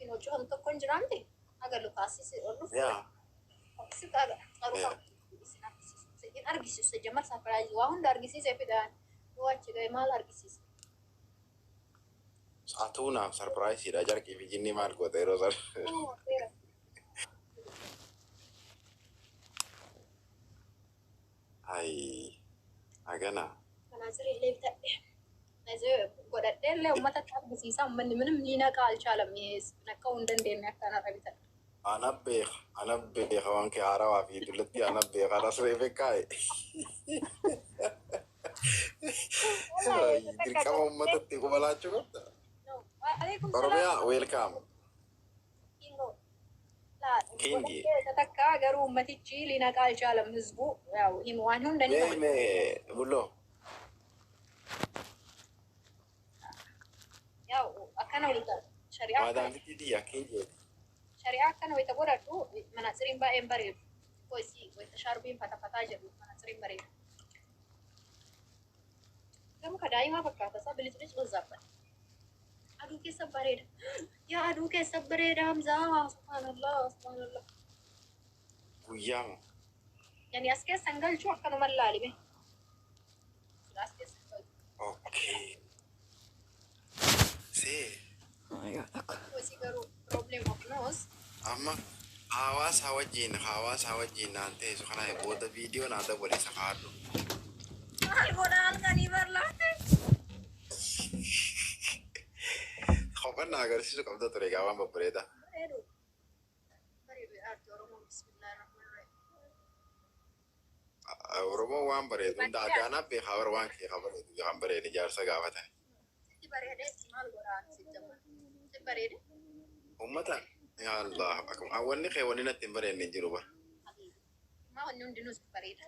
ittiin hojjetamu tokko hin jiraamti. Haga lukaassis ol dhufu. Yaa. Garuu isin argisiisu. Hin argisiisu. Jamar surprise waa hunda argisiisee fidaan. Yoo achi ga'e maal argisiisa? Saatuu naaf surpriseiidha. Jarqii fi jinni maal goota yeroo sana? Oo, seera. Ayi. Hagana. Kanaasir illee bitadhe. Godhadhee illee uummatatti argisiisa. Uummanni ምንም ሊነቃ አልቻለም። ይሄ ነቀው hin dandeenye akka kanarra bitadhe. Ana beeka. Ana beeka waan kee haarawaa fi dullatti ana beeka. Anas reefe kaa'e. Dirqama uummatatti qubalaachuu qabda. Waalaikum salaam. Oromiyaa, welcome. Kingi. Takka garuu ummatichi ሊነቃ አልቻለም። ህዝቡ ያው waan hunda ni Mee mee bulloo. ያው akkana wayita shari'aa akkana Maadaamtitti xiyya kingeeti. Shari'aa akkana wayita godhadhu manatsiriin baay'een bareedu. Xiqqoo isii wayita shaarbiin fatafataa jedhu manatsiriin bareedu. Garuu ka daa'imaa fakkaata isaa bilisbilis gozaabban. Aduu keessa bareeda. Yaa, aduu keessa bareeda Hamzaa. Subhaanallah, subhaanallah. Guyyaa moo? Yani as keessa hin galchu, akkanuma laalime. As keessa hin galchu. Okay. See. Isii garuu problem of nose. Amma hawaasa wajjin naan teessu kana booda viidiyoo naa dabaleessa kaadhu. Maal godha halkanii barlaate? Kopheen na agarsiisu qabda ture egaa waan babbareedaa. Bareedu. Bareedu aartii Oromoo, bismillaahi rahmaani rahiim. Oromoon waan bareedu hunda adaanaa beekaa bara waan kee kan bareedu kan bareede jaarsa gaafatan. Sitti bareedee maal godha sitti sitti bareede? Uummata yaa Allah, akkuma wanni kee wanni natti hin bareedne hin jiru bara. Maa, wanni hundinuu sitti bareeda.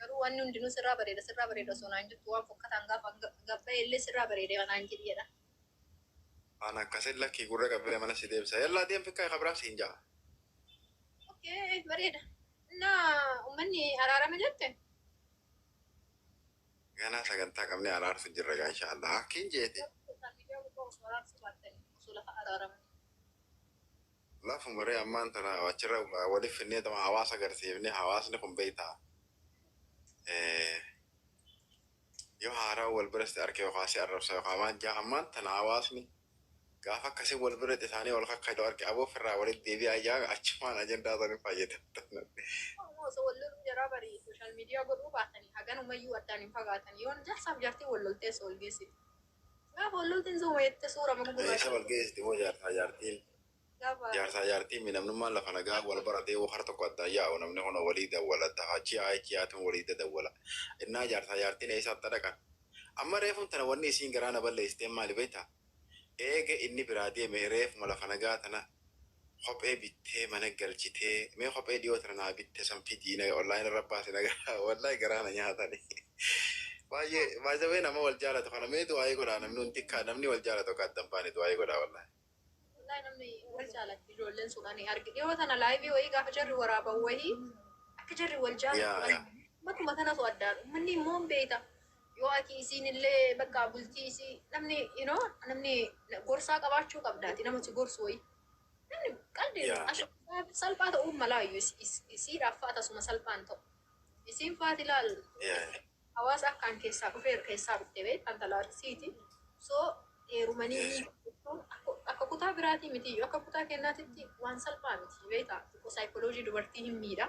Garuu wanni hundinuu sirraa bareeda, sirraa bareeda osoo naan jettu waan fokkataan gaafa gabba'e illee sirraa bareede naan jedheedha. An akkasin lakkii gurra qabee mana si deebisa. Yallaa deem, fikkaa kabraa siin jaa. Okay, bareeda. Innaa uummanni araarame jette? Ganaa sagantaa qabnee araarsu jirra gaa inshaallah. Akkin jeete. Miidiyaa gubbaa osoo araarsuu baattanii osoo lafa araaraman. Lafuma ree ammaan tana achirra waliif finnee tama hawaasa agarsiifne, hawaasni kun beektaa. Yoo haaraa wal biratti arge yookaan si arrabsa yookaan maal jaa, ammaan tana hawaasni gaafa akkasii wal biratti isaanii wal kakkaalu arge aboo ofirraa walitti deebi'aa jaa, achumaan ajandaa sanii fayyadamtan. Osoo wal loluu jaraa barii social media godhuu baatanii haganumayyuu addaan hin fagaatan, yoon jaarsaaf jaartiin wal loltees wal geessiti. Gaafa wal loltiin suuma jettee suura Eessa gurraacha. wal geessiti moo jaarsaa jaartiin? Gaafa Jaarsaa jaartiin mi namnummaan lafa nagaa wal baratee har tokko addaan yaa'u, namni kun walii dawwala, achi achi yaatuun walii dawwala. Innaa jaarsaa jaartiin eessaatti dhaqan? Amma reefuun tana wanni isiin garaa na balleessiteen maali beektaa? Eega inni biraa deeme reefuma lafa nagaa tana kophee bittee mana galchitee, mee kophee dhiyoo tana naa bitte san fidii na online irra baase nagaa, wallahi garaa na nyaatani. Baay'ee baay'ee nama wal jaalatu kana mee du'aayii godhaa, namni hundi namni wal jaalatu akka addan baane du'aayii godhaa wallahi. Wallahi namni wal jaalatti ijoolleen sun ani arge dhiyoo tana live wayii gaafa jarri waraaban wayii akka jarri wal jaalatu matuma kanatu addaan uummanni immoo hin beekta. Yoo ati isiin illee bakka bultii isii namni namni gorsaa qabaachuu qabdaati, nama si gorsu wayii. Namni qalbii salphaa ta'uu malaayyuu isiidhaaf fa'a tasuma salphaan ta'u. Isiin faati ilaal hawaasa akkaan keessaa dhufee keessaa dhufte beektan talaarsiiti. So heerumanii jechuun akka kutaa biraatii miti, akka kutaa kennaatitti waan salphaa miti beektaa, xiqqoo saayikooloojii dubartii hin miidha.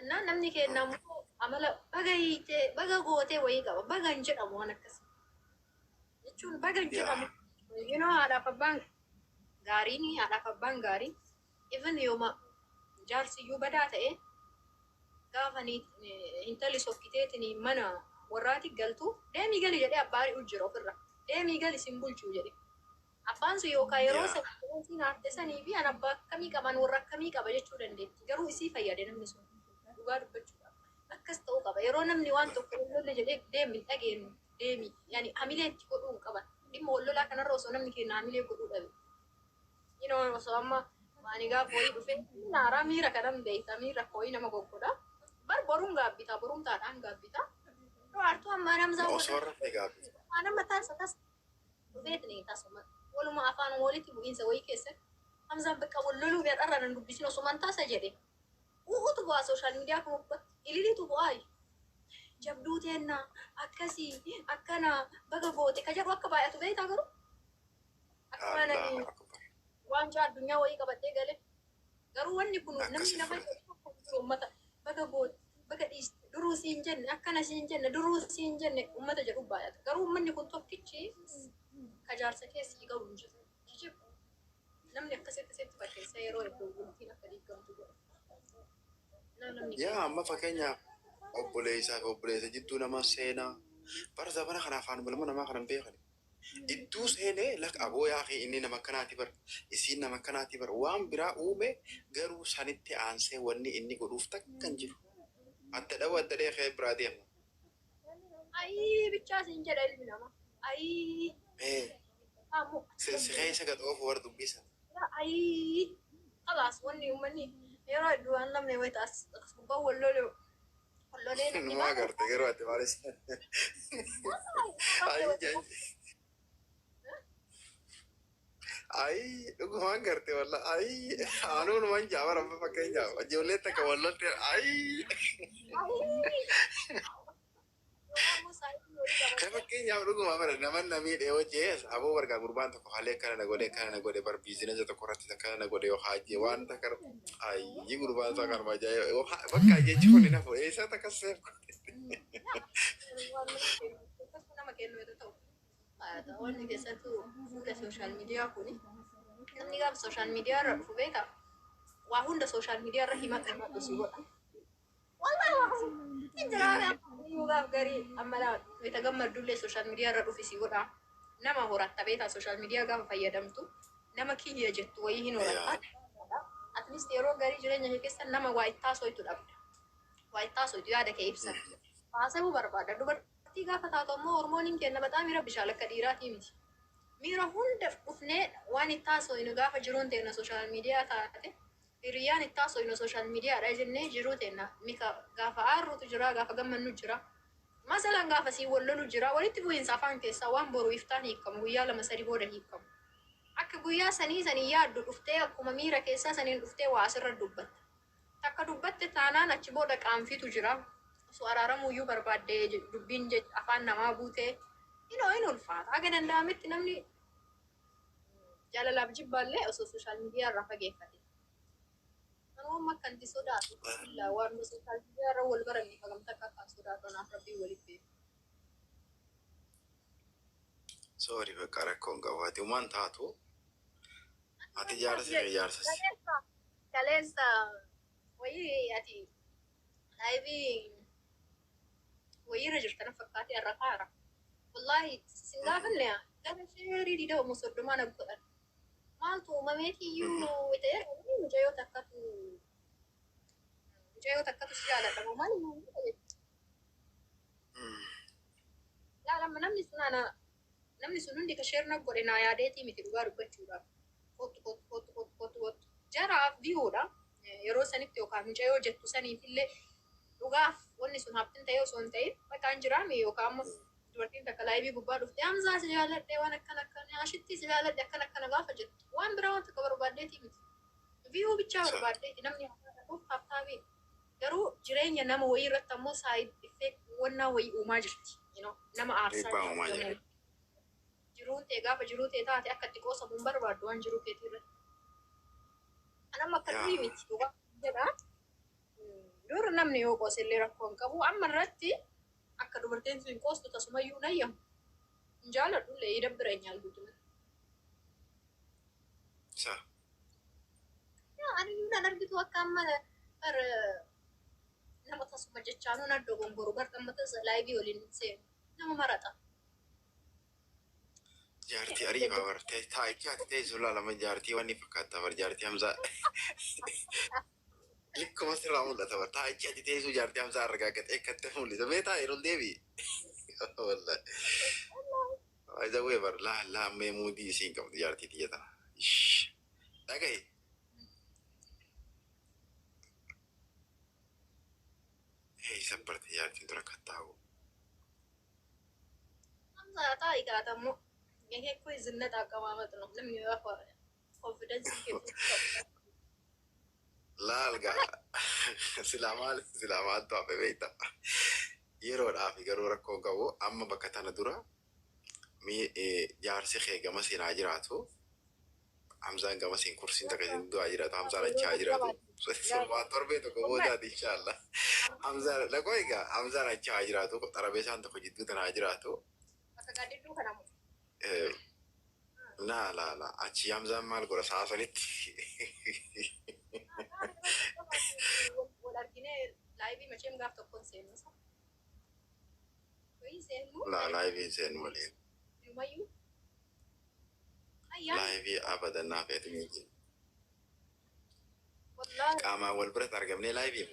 Innaa namni kenna immoo amala baga hiitee baga gootee wayii qaba, baga hin jedhamu waan akkasii. Jechuun baga hin jedhamu. Haadhaaf abbaan gaariin, haadhaaf abbaan gaariin even yooma jaarsiyyuu badaa ta'e gaafa intalli sokkiteetiin mana warraati galtu deemii gali jedhee abbaa ari'u jira ofirra. Deemii gali sin bulchuu jedhe. Abbaan sun yookaan yeroo sana aarte sanii fi an abbaa akkamii qaban, warra akkamii qaba jechuu dandeetti. Garuu isii fayyade namni sun dhugaa dubbachuudhaaf. Akkas ta'uu qaba. Yeroo namni waan tokko wal lolle jedhee deemi dhageenyu deemi. Yani hamilee itti godhuu hin qaban. Dhimma wal lolaa kanarra osoo namni keenya hamilee godhuu dhabe. Osoo amma ani gaafa wayii dhufee naaraa miira kanan beekta, miira kooyii nama goggodha. Bar boruun gaabbita, boruun taadhaan gaabbita. Yoo aartuu ammaa namzaa Osoo rafee gaabbita. Waan amma taasa tas Dhufeetni tasuma waluma afaan walitti bu'iinsa wayii keessatti Hamzaan bakka wal loluu har'arra nan dubbisin osumaan taasa jedhe. Uutu bu'aa social media kun gubbatti ililiitu bu'aa. Jabduu teennaa akkasii akkana baga goote ka jedhu akka baay'atu beektaa garuu. Akka waan ani Allahu akbar. waancaa addunyaa wayii qabadhee gale. Garuu wanni kun namni Akkasi nama fudhate. jiru uummata baga goote, baga dhiiste, duruu siin jenne, akkana siin jenne, duruu siin jenne uummata jedhu baay'ata. Garuu uummanni kun tokkichi ka jaarsa keessi qabu hin jiru. Kijibu. Namni akkasitti sitti fakkeessa yeroo hedduu bultiin akka diigamtu godha. Namni Yaa, amma fakkeenyaaf obboleessaa fi obboleessa jidduu nama seenaa bara zamana kana afaan balma namaa kana hin beekan. Idduu seenee lak aboo yaa inni nama akkanaati bar, isiin nama akkanaati bar, waan biraa uume, garuu sanitti aansee wanni inni godhuuf takka hin jiru. Adda dhabu, adda dheekee biraa deema. Ayii bichaa siin jedha ilmi namaa. Ayii. Mee Ammoo si keessa gad oofu warra dubbisa. Ayii. Khalaas, wanni uummanni yeroo hedduu waan namni wayita as gubbaa wal lole wal lolee namni Numaa garte garuu ati maalis. Ayii jaan. Ayii, dhugumaan garte walla, ayii aanuu numan jaamara. Amma fakkeenyaaf ijoollee takka wal lolte, ayii. Ayii. Kan fakkeenyaaf dhuguma bara nama na miidhee hojii aboo bargaa gurbaan tokko haalee akkana na godhe, akkana na godhe, bar business tokko irratti akkana na godhe yoo haajee waan takka, ayii gurbaan isaa kanuma ajaa'iba bakka jechi kun hin hafu eessa takka seef. Nama kennu yoo ta'u, wanni keessattuu fuula social media kuni, namni gaafa social media irra dhufu beeka, waa hunda social media irra himatu himatu si godha. Wallahi hin jiraame gaaf garii amma wayita gammaddullee social media irra dhufi si godha. Nama horatta beekaa, social media gaafa fayyadamtu nama kiyya jettu wayii hin horatta. At least yeroo garii jireenya kee keessa nama waa itti haasoitu dhabda. Waa itti haasoitu, yaada kee ibsattu. Haasa'uu barbaada. Dubartii gaafa taatu ammoo hormooniin kenna baxaa miira bishaan akka dhiiraatii miti. Miira hunda dhufnee waan itti haasoinu gaafa jiruun teenna social media taate, hiriyyaan itti haasoinu social mediadha jennee jiruu teenna mika gaafa aarrutu jira, gaafa gammannu jira. Masalan gaafa siin wal lolu jira, walitti bu'iinsa afaan keessaa waan boru iftaan hiikamu, guyyaa 2-3 booda hiikamu. Akka guyyaa sanii sanii yaaddu dhuftee, akkuma miira keessaa saniin dhuftee waa asirra dubbatta. Takka dubbatte taanaan achi booda qaanfitu jira. Osoo araaramuuyyuu barbaaddee dubbiin afaan namaa buutee inoo in ulfaata. Haga danda'ametti namni jaalalaaf jibbaallee osoo social media irraa fageeffate. Kanuma akka inni sodaatu illaa waan social media irra wal baranne hagamta akka akkaan sodaatu anaaf rabbiin walitti beeku. Sorry, bakka rakkoon qabu ati uumaan taatu ati jaarsa fi jaarsas. Kaleessa wayii ati live wayiirra jirta na fakkaate har'a kaara. Wallaahi sin gaafanne gara sheerii 20-30 na godhan. Maaltu uumameetiyyuu ta'e, mucayyoo takkatu si jaaladha moo maali naan jedhe. Laalama, namni sun ana, namni sun hundi ka share na godhe naa yaadeetii miti dhugaa dubbachuudhaaf. Kottu, kottu, kottu, kottu, kottu, kottu. Jaraaf view dha. Yeroo sanitti yookaan mucayyoo jettu saniif illee dhugaaf wanni sun haftin ta'ee osoo hin ta'in maqaan jiraame, yookaan ammoo dubartiin takka live gubbaa dhufte Hamzaa si jaaladhe, waan akkana akkana, ashitti si jaaladhe, akkana akkana gaafa jettu waan biraa waan takka barbaaddeetii miti. View bichaa barbaaddeeti namni dhuuf haftaamii. Garuu jireenya nama wayii irratti ammoo side effect wannaa wayii uumaa jirti. Nama aarsaa Dhiibbaa uumaa jirti. jira. Jiruun ta'e gaafa jiruu ta'e taate akka itti qoosamu hin barbaaddu waan jiruu keetii irratti. Anamma akka durii miti dhugaa jedha. Dur namni yoo qoose illee rakkoo hin qabu. Amma irratti akka dubartiin sun hin qoostu tasumayyuu nayyamu. Hin jaaladhu illee, idabbira nyaal guutumatti. Sa. Yaa, ani iyyuu nan argitu akka amma bar nama tasuma jechaanuu nan dogongoru bar amma tasa live waliin seenu nama maraxa. Jaartii ariifaa bar taa'ichi ati teessu laalama, jaartii wanni fakkaata bar, jaartii Hamzaa. Likkuma sirraa mul'ata bar, taa'ichi ati teessu jaartii Hamzaa argaagatee akkatti mul'isa. Mee taa'i ol deebi. Wallahi. Ajawwee bar laa laa mee muudii isiin qabdu jaartii tiyya tana. Ishh. Dhaga'i. Eessa barte jaartiin dura kattaa'u? Hamzaa taa'i gaatammoo. ይሄ እኮ የዝነጣ አቀማመጥ ነው። ምንም confidence Laal gaa, silaa maal, silaa maaltu hafe beektaa? Yeroodhaaf garuu rakkoo qabu. Amma bakka tana dura jaarsi kee gama seenaa jiraatu. Hamzaan gama seen kursiin takka isin du'aa jiraatu. Hamzaan achi haa jiraatu. Sirbaan torbee tokko boodaati inshaallah. Hamzaan laqoo egaa Hamzaan achi haa jiraatu. Xarabeessaan tokko jidduu tana haa jiraatu. Bakka gaaddidduu kanamu. Laa laa laa, achi Hamzaan maal godha sa'a sanitti? Wal arginee live macheem gaaf tokkoon seennu isa. Wayii seennu. Laa, live seenu waliin. Inumayyuu. Ayyaan. Live abadan naa feetu miti. Wallaahi. Qaamaan wal biratti argamnee live.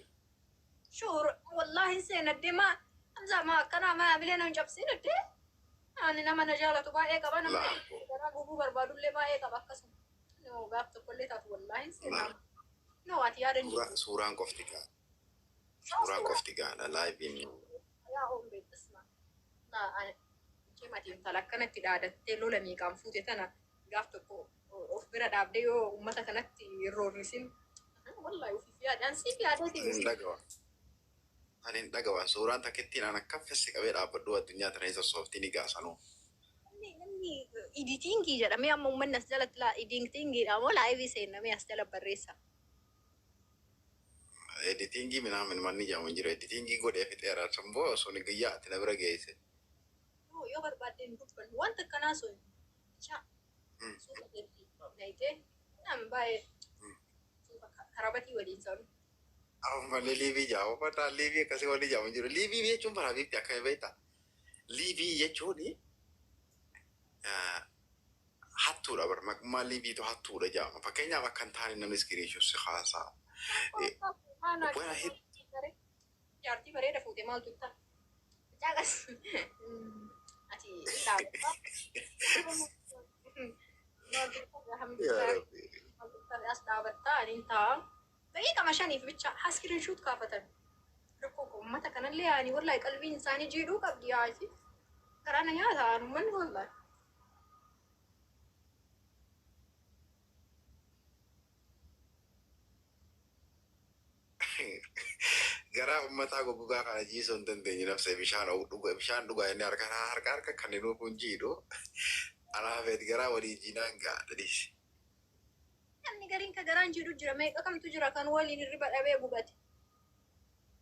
Sure, wallahi seenaddee maa Hamzaa maa akkanaa maa bilee nama cabsiin addee. Ani nama na jaalatu baay'ee qaba, nama garaa gubuu barbaadullee baay'ee qaba akkasuma. No, gaaf tokkollee taatu wallahi seenaa. No, ati yaada hin jiru. Suuraan qofti ga'a. Suuraan qofti ga'a. Liveiin. Yaa oombe isma. Na ani mati intala akkanatti dhaadattee lola meeqaan fuute tana gaaf tokko of bira dhaabdee yoo uummata kanatti roorrisin. Wallahi ofiif yaadaan siif yaadeetiin. Hin dhagawa. Ani hin dhagawa. Suuraan takkittiin an akka fesse qabee dhaabbadhu addunyaa tana isa sooftii ni gaasanuu. Namni editing jedhamee amma uummanni as jalatti laa editingiidha moo live seennamee as jala barreessa. Editing minaamin manni jedhamu hin jiru. Editing godhee fixeera. Sun sun guyyaa ati na bira geesse. Yoo barbaadde hin dubbannu wanta akkanaa sun suuqa keetti nayitee nama baay'ee suuqa karabatii waliin sanu. Ammallee live jedhama. Uffata live akkasii walii jedhamu hin jiru. Live jechuun bara biifti akkami beektaa? Live jechuun hattuudha bara. Maqummaan liveitu hattuudha jedhama. Fakkeenyaaf akka hin taane namni screenshot si haasaa. Jaartii bareeda fuute maaltu itti Caqas. Ati dhaabbataa. Yaa Rabbi. As dhaabattaa ani ta'a. Daqiiqama 5f bicha haa screenshot kaafatan. Rakkoo uummata kanallee ani wallahi qalbiin isaanii jiidhuu qabdi yaasi. Karaa na nyaata uummanni wallahi. Garaa uummataa goggogaa kana jiisuu hin dandeenye nafsee bishaan dhuga, bishaan dhugaa inni harka harka harka kan inni kun jiidhu. Anaafeet garaa walii jiinaan ga'a dhadhiisi. Namni gariin ka garaan jiidhu jira, meeqa kamtu jira kan waliin hirriba dhabee gubate.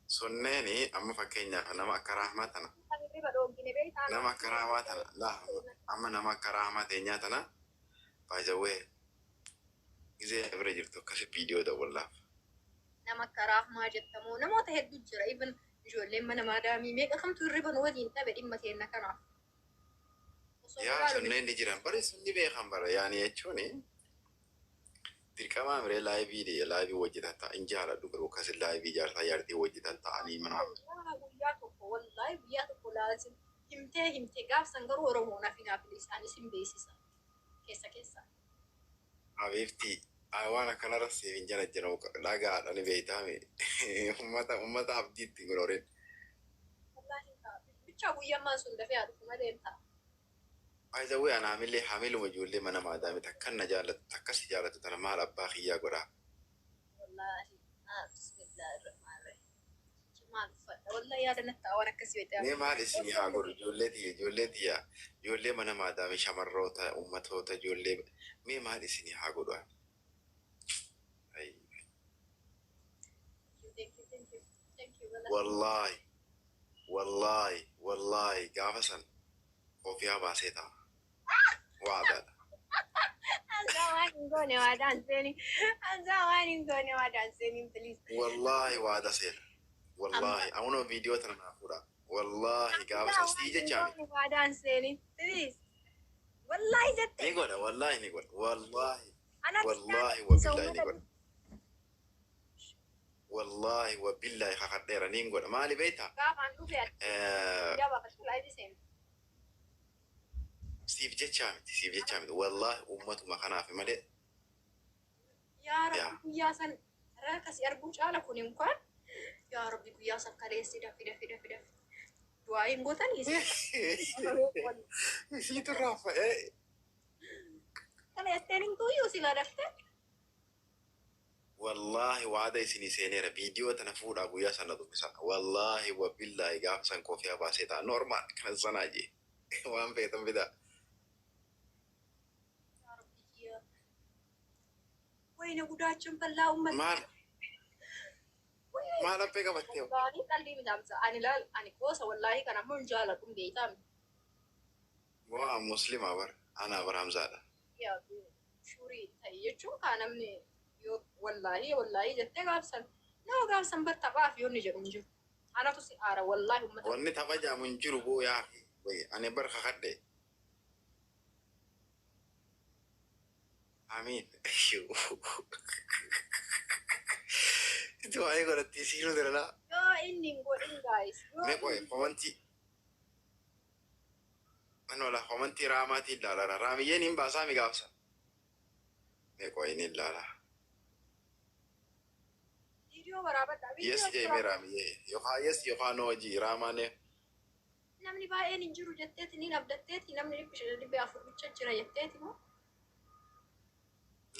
Sunneeni amma fakkeenyaaf nama akka Rahmaa tana. Kan hirriba dhoogine beektaa. Nama akka Rahmaa tana laa, amma nama akka Rahmaa teenyaa tana baay'ee gizee bira jirtu akkasi viidiyoo dawwallaaf. Nama akka Rahmaa jettamoo namoota hedduu jira. Even ijoolleen mana maadaamii meeqa kamtu hirriba nu waliin dhabe dhimma keenya kanaaf. Yaa, sunneen ni jiran bare, sunni beekan bara yaani jechuun dirqamaa miree live hojjetan ta'a hin jaaladhu, garuu akkasin live ijaarsaa jaartii hojjetan ta'anii mana. Guyyaa tokko wallahi guyyaa tokko laazim himtee himtee gaafsan garuu Oromoon hafinaaf isaanis hin beeksisa. Keessa keessa. Abeefti waan akkanarra siif hin jala jedhamu dhagaadha ni beektaame ummata abdiitti godhoreen. Wallahi bichaa guyyammaan sun dafee haa dhufu malee hin ta'a. Baay'ee ana hamilee hamiluma ijoollee mana maadaami takkan na jaallatu takkas si jaallatu tana maal abbaa kiyyaa godhaa. Wallahi bismillahirrahmanirrahim. Maal uffadha wallahi yaada natti waan akkasii beektaa. Mee maal isin haa godhu ijoollee tiyya, ijoollee tiyya, ijoollee mana maadaami, shamarroota, ummatoota, ijoollee mee maal isin haa godhu? Thank you, thank you, thank you. Wallaahi wallaahi wallaahi gaafa san kofiyaa baasee ta'a. Waadaadha. Hamzaa waan hin goone waadaan seeni. Hamzaa waan hin goone waadaan seeni, please. Wallaahi waada seena. Wallaahi amuna viidiyoo tana naa fuudha. Wallaahi gaafa san sii jechaami. Waadaan seeni, please. Wallaahi jette. Ni godha, wallaahi ni godha, wallaahi wallaahi wabillaahi ni godha. Wallaahi wabillaahi kakadheera ni godha, maali beektaa? Gaafaan dhufe guyyaa baafachuu live seeni. Siif jechaa miti, siif jechaa miti, wallaahi uummatuma kanaaf malee. Yaa Rabbi, guyyaa san rakkasi arguu caala kun inkaan yaa Rabbi guyyaa san kaleessi dafi dafi dafi dafi. Du'aa hin gootanii? Isiitu raafa'ee Akkana jetteen hin tuuyyuu silaa daftee. Wallaahi waada isinii seeneera, viidiyoo tana fuudhaa guyyaa sana dubbisa. Wallaahi wabillaahi gaafa san koofiyaa baasee ta'a. Normal kana sanaa jee. Waan feetan fidaa. Yaa Rabbi kiyya. Wayne gudaachuun bal'aa uummata. Maal maal affee qabattee? Wallaahi qalbii mitaamsa. Ani laal ani qoosa wallaahi kana ammoo hin jaaladhu hin beektaa. Waa muslimaa bar. Anaa bar Hamzaadha. Yaa shuurii ta'e jechuun kaa namni yoo wallaahi wallaahi jettee gaafsan nama gaafsan bar taphaaf yoo inni jedhu hin jiru. Anatu si aara wallaahi uummata. Wanni tapha jaamu hin jiru boo yaa. Ani bar kakadhe. Amiin. Itti waa'ee godhatti siinuu dalalaa. Yoo inni hin godhin guys. Yoo Mee qoy komantii. Ani wala komantii raamaatiin ilaalaa. Raamiyyeen hin baasaa mi gaafsa. Mee qoy ni ilaala. Viidiyoo waraabadha. Yes jee mee raamiyyee. Yookaan yes yookaan no hojii raamaane. Namni baay'een hin jiru jetteeti ni abdatteeti namni 504 bicha jira jetteeti moo?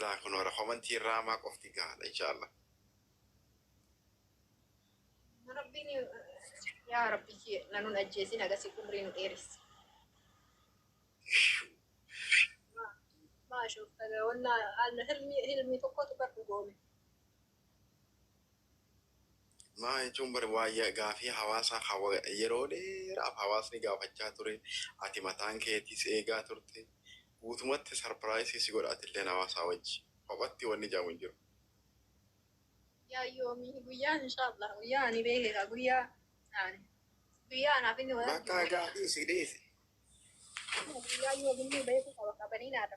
Laa kun wara komantii raamaa qofti gahaadha inshaallah. Rabbiin yaa Rabbi nanuun ajjeesin agasii umrii nu dheeresse. Maashuuf wannaa hilmi tokkotu bar dhugoome. Maa jechuun bari waa'ee gaafii hawaasaa yeroo dheeraaf hawaasni gaafachaa ture. Ati mataan keetiis eegaa turte. Guutumatti surprise si godha atilleen hawaasaa wajji. Kophatti wanni jaamu hin jiru. Yaa yoomii guyyaa inshaallah guyyaa ani beekeera guyyaa ani guyyaa anaaf inni wal Bakka gaafii si dhiisi. Guyyaa yoominni beeku qaba qabanii naadha.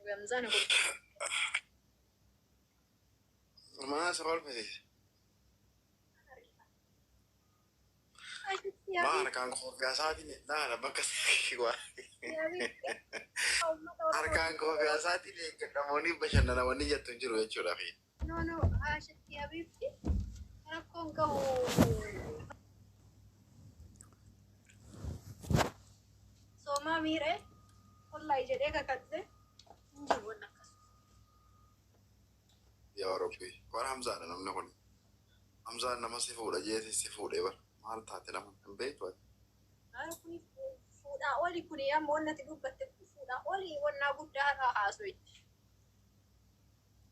Gamzaan kun Maa si kolfisiise? Maa harkaan koofiyaa isaatiin laala bakka harkaan koofiyaa isaatiin eeggadhamoonni bashannana wanni jettu hin jiru jechuudha. No no Ashitti Habiibti rakkoon qabu. Soomaa miiree wallahi jedhee kakadhe hin jiru wanni akkas. Yaa Rabbi, bara Hamzaadha namni kun. Hamzaan nama si fuudha jeeti si fuudhee bara. Maal taate nama hin beektu ati. Maal kuni fuudhaa oli kuni amma wannati dubbatte kun fuudhaa oli wannaa guddaadha haaso'itti.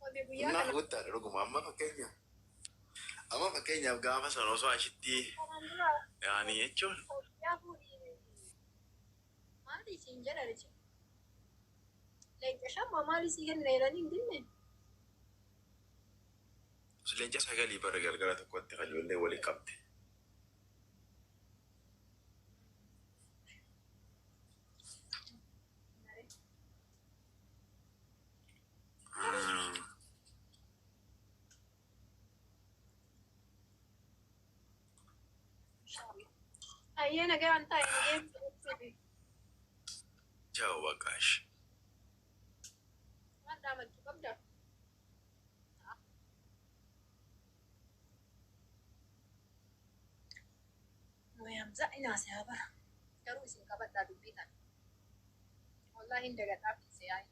Wanti guyyaa Innaa kana guddaadha dhuguma amma fakkeenyaaf. Amma fakkeenyaaf gaafa sana osoo ashitti kanaan dura yaani jechuun Itoophiyaa fuudhii maali isiin jedhan isin? Leenca shamma maali isii kenna jedhanii hin dinne? Leenca sagalii bara galgala tokkotti kan ijoollee walii qabde. Ayyee nagaan taa'e nageen. Ciao baqaash. Waan dhaamachuu qabda? Hamza inaasee bara. Garuu isin qabadhaa dubbii tana. Wallaahi hin dagadhaa fiisee yaa'i.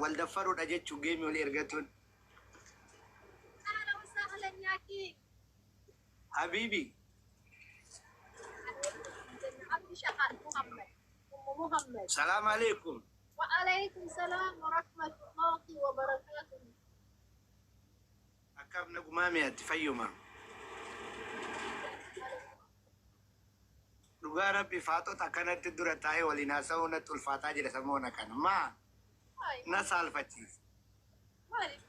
Wal daffaruudha jechuun geemii olii ergatuun. Ahlan wasahlan yaa kii. Habiibi. Abdi Shahad Muhammad. Ummu Muhammad. Salaam alaikum. Wa alaikum salaam wa rahmatullahi wa barakatuh. Akkam nagumaa mi'aatti fayyuma. Dhugaa Rabbi faaxota akkanatti dura taa'ee waliin haasa'uu natti ulfaataa jira samoona kana. Maa na saalfachiisa. Maaliif?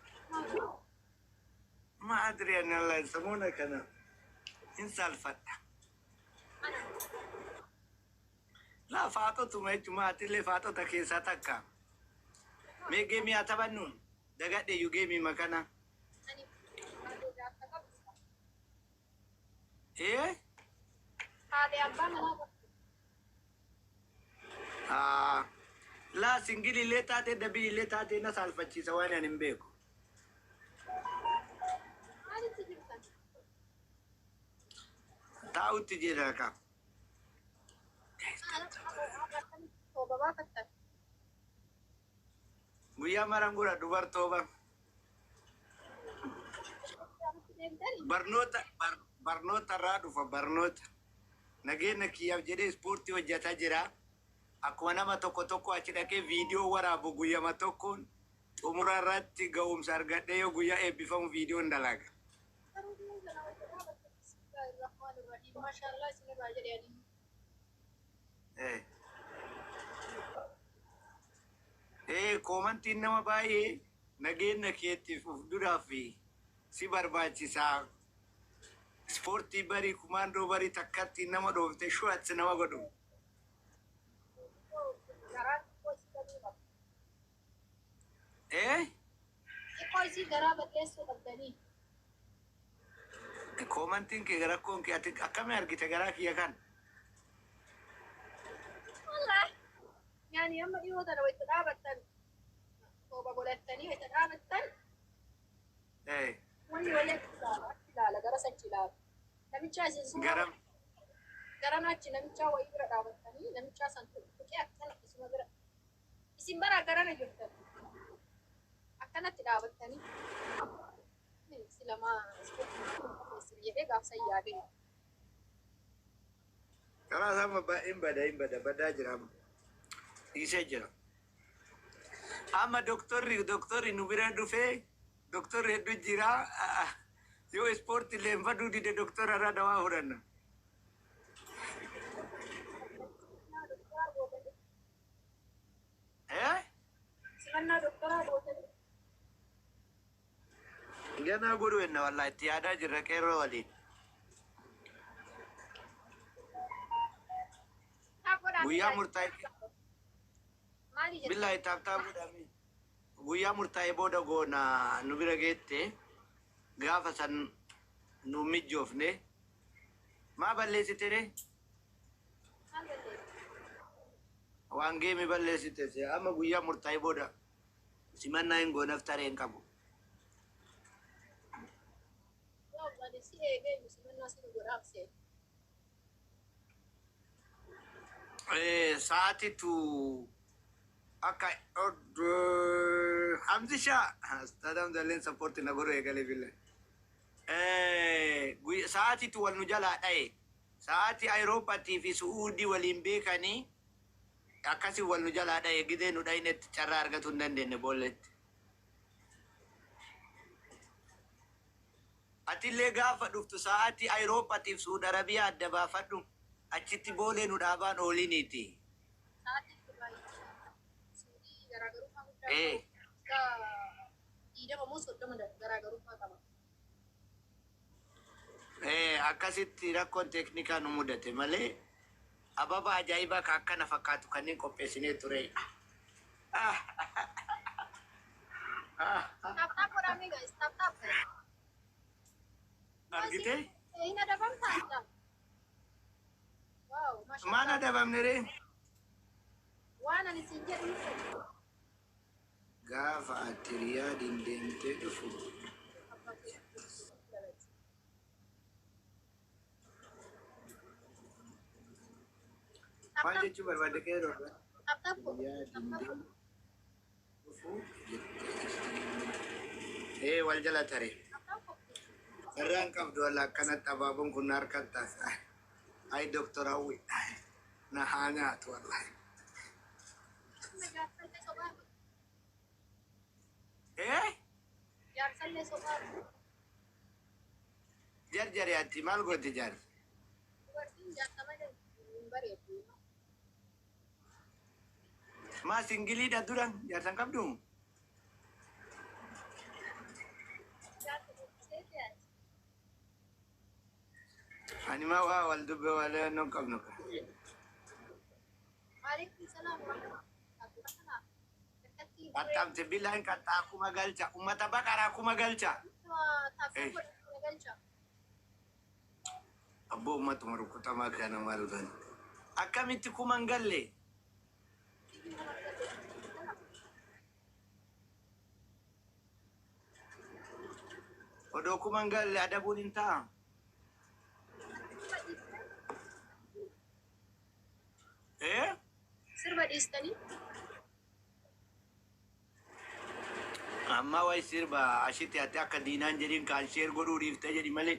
Ma adri ani Allah samoona kana hin saalfadha. Laa faaxotuma jechuun atillee faaxota keessaa takka. Mee geemii haa taphannuun dagadhe iyyuu geemii makana. Ani haadha jaarsa qabdu. Ee? Haadha abbaa manaa qabdu. Laa single illee taate double illee taate na saalfachiisa waan ani hin beeku. Maalitti jirtan? Taa'utti jira ka. Tooba baafattan. Guyyaa maran godha dubartooba. Deemtanii? Barnoota barnoota irraa dhufa barnoota. Nageenya kiyyaaf jedhee ispoortii hojjetaa jira. Akkuma nama tokko tokko achi dhaqee viidiyoo waraabu guyyama tokkoon xumura irratti ga'umsa argadhee yoo guyyaa eebbifamu viidiyoon dalaga. Garuu biyya kana wajjin dhaabattan bismillahirrahmanirrahiim. Maashaallah isinirraa jedhee ani. Koomantiin nama baay'ee nageenya keetiif of duraaf si barbaachisaa. Ispoortii barii kumaandoo barii takkatti nama dhoofte shu'atti nama godhu. Garaa xiqqoo isii galuu qaba. Xiqqoo isii garaa balleessuu qabdanii. Koomantiin kee rakkoon kee ati akkamii argite garaa kiyya kan? Wallaahi. Yaani amma dhiyoo tana wayita dhaabattan tooba godhattanii wayita dhaabattan wanni walii achi ilaala achi ilaala gara sachi ilaala. Namicha isin suuraa Garam. Garana achi namichaa wayii bira dhaabattanii namichaa san tuqee akkana isuma bira isin bara garana jirtan akkanatti dhaabattanii silamaa ispoortii jedhee gaafsan yaadee. Karaa isaa baay'een bada hin bada badaa jira amma. Dhiisee jira. Amma doktorri nu bira dhufee doktorri hedduu jira. Yoo ispoortii leenfaduu dide doktora irraa dawaa fudhanna. Doktoraa gootanii Eh? Simannaa doktoraa gootanii. Ganaa godhu enna wallahi itti yaadaa jirra qeerroo waliin. Tap godhaa. Guyyaa murtaa'e Maali jettan? billahi tap tap godhame. Guyyaa murtaa'e booda goona nu bira geette gaafa san nu mijoofne. Maa balleessite ree? Maal balleessa? Waan geemi balleessite se amma guyyaa murtaa'e booda simannaa hin goonaaf taree hin qabu. Yoo ani si eegee simannaa si godhaaf see. Sa'aatitu akka Hamzisha Stadam Zalleen sappoorti na godhu eegalee billa. Sa'aatitu wal nu jalaa dha'e. Sa'aatii Ayirooppaatii fi Su'uudii waliin beekanii akkasii wal nu jalaa dha'e gidee nu dha'inetti carraa argatuu hin dandeenye boolletti. Atillee gaafa dhuftu sa'aatii Ayirooppaatii fi Su'uud Arabiyaa adda baafadhu. Achitti boolee nu dhaabaan ooliniiti. Sa'aatiin baay'ee Suudii garaagarummaa guddaa qabu. 20 moo 30 garaagarummaa qaba. Akkasitti rakkoon teeknikaa nu mudate malee ababa ajaa'ibaa ka akkana fakkaatu kanneen qopheessinee ture. Tap tap godhamee guys, tap tap. Argite? Hin adabamtaa adda. Wow, Maal mashallah. Adabamne ree? Waan ani siin jedhu hin fedhu. Gaafa ati Riyaadiin deemtee dhufu. Tap Maal tap jechuu barbaadde qeerroo? Tap tap godhu. Riyaadiin Tap tap godhu. deemtee dhufu jettee. Wal jala tare. Tap tap godhu. Irraan qabdu walla akkanatti abaaboon kun na harkatti taasa. Ay Doktor Hawwi na haa nyaatu wallahi. Amma jaarsallee sobaa Jaarsallee sobaa Jarjari ati maal goote jaarsi? Dubartiin jaarsa malee hin bareeddu. Maa singiliidha dura jaarsan qabdu? Jaarsa dubbisee ati. Ani maa waa wal dubbe wal non qabnu. Waalaikum salaam wa rahmatullahi. Akkatti Qaxxaamte billaan qaxxaa kuma galcha. Ummata baqaraa kuma galcha. Tap tap godhachuu galcha. Abboo ummatuma rukutamaa kana maal goone? Akkamitti kuma hin galle? Iyyuu nama argate. Odoo kuma hin galle adabuun hin ta'a. Ati kuma dhiiftee Dhiistanii. Amma wayi sirba ashitti ati akka diinaan jedhin kaan share godhuu dhiifte jedhi malee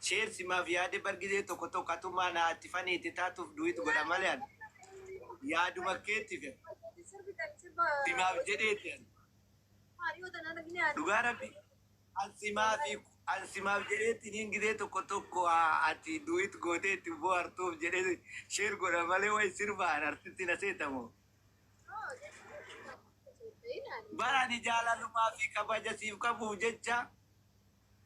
share simaaf yaade bargisee tokko tokko atumaa na ati faniitti taatuuf duwit godha malee ani yaaduma keetti fe Sirbitan sirba simaaf jedheeti ani. Maariyoo tanaan argine. Dhugaa rabbi an simaaf jedheetti niin gisee tokko tokko ati duwit gootee itti bohaartuuf jedhee share godha malee wayi sirbaan artisti na seetamoo. Bara ani jaalalumaa fi kabaja siif qabuuf jecha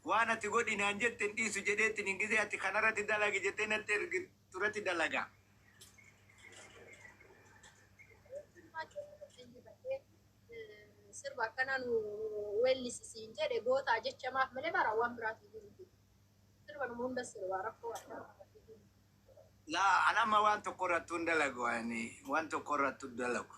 waan ati godhi naan jette hin dhiisu jedheetti hin gisee ati kanarratti dalagi jettee natti ergitu irratti dalaga. Sirba akkanaan weellisisiin jedhe gootaa jecha maaf malee bara waan biraatu jiru. Sirba nama hunda sirba rakkoo addaa. Laa an amma waan tokko irrattuu hin dalagu, ani waan tokko irrattuu hin dalagu.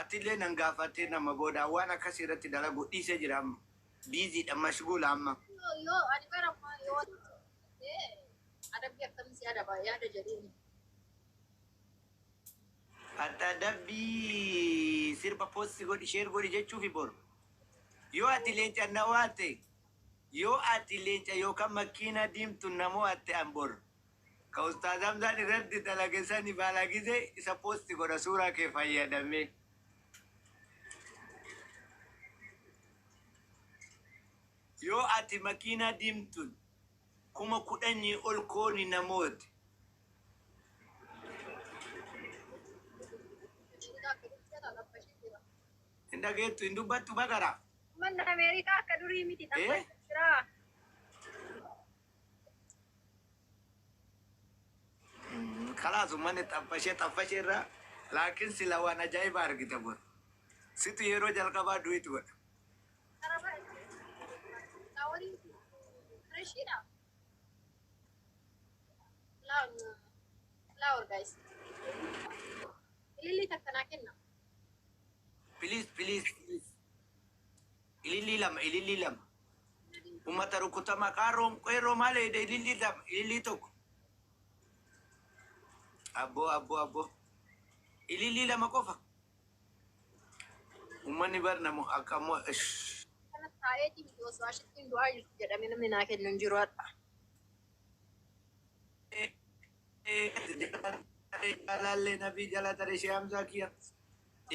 Atillee nan gaafattee nama booda waan akkasii irratti dalagu dhiisee jira amma. Busy dha, mashguula amma. Yoo ani bara ammaa yoo adabbii akkamii si adaba yaada jedhuuni. Adda adabbii sirba post godhi, share godhi jechuufi boru. Yoo ati leenca na waate, yoo ati leenca yookaan makiina diimtu namoo ati an boru. Ka Ustaaz Hamzaan irratti dalage sani baalagise isa post godha suuraa kee fayyadamee. Yoo ati makiina diimtuun 10,000 ol kooni namooti. Hin dhageettu, hin dubbattu bakara. Manni Ameerikaa akka durii miti Eh? xaphashee jira. Kalaas uummanni xaffashee xaffashee irraa laakiin sila waan ajaa'ibaa argita boru. Situ yeroo jalqabaa du'itu godha. Flowerii freshiidha. Flower guys. Ililli takka naa kenna. Please, please, please. Ililli lama, ililli lama. Uummata rukutama qaarroon qeerroo maal jedhe? Ililli lama, ililli tokko. Abboo, abboo, abboo. Ililli lama qofa. Uummanni bar namu akka ammoo Kana taa'eetii miti osoo ashittiin du'aa jirtu jedhamee namni naa kennu hin jiru hadha. Jaalallee nabii jala tare ishee Hamzaa kiyya.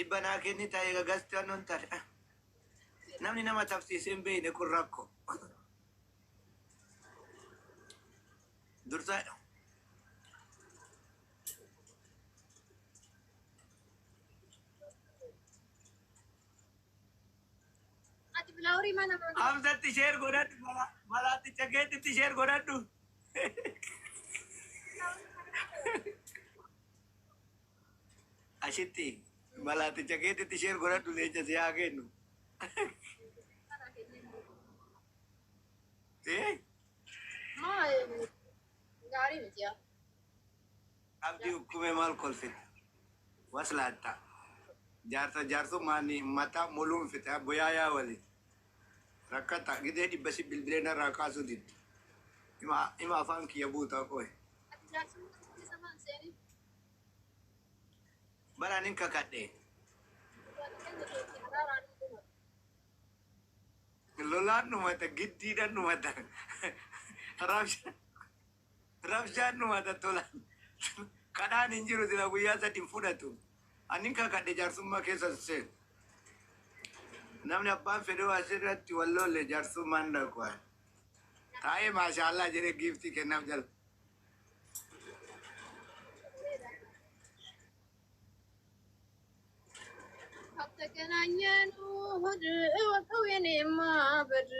100 naa kenni ta'e gagasti annoon tare. Namni nama tafsiisee hin beekne kun rakkoo. Dursa Ati flowerii mana mana. Hamzatti share godhadhu, malaaticha keetitti share godhadhu. Ashitti malaaticha keetitti share godhadhu, leenca si haa kennu. Eh? Maa gaarii miti yaa. Abdii ukkumee maal kolfite? Waslaatta. Jaarsa jaarsummaan mataa muluun fite boyaa yaa waliin. Rakkata gidee 100 si bilbilee narraa kaasuu didde. Ima afaan kiyya buutaa qoe. Ati jaarsummaa keessa maan seeni? Baraan hin kakadhe. Araaraan dhuma. Lolaan dhumata, giddiidhaan dhumata. Rabshaan dhumata tolaan. Kadhaan hin jiru sila guyyaa sadi hin fudhatu. Ani hin kakadhe jaarsummaa keessa seenu. Namni abbaan fedhuu asirratti wal lolle jaarsummaan dhaqu. Taa'ee maashaallah jedhee giiftii kennaaf jala. ከተገናኘን እሑድ እወቀው የኔማ በድ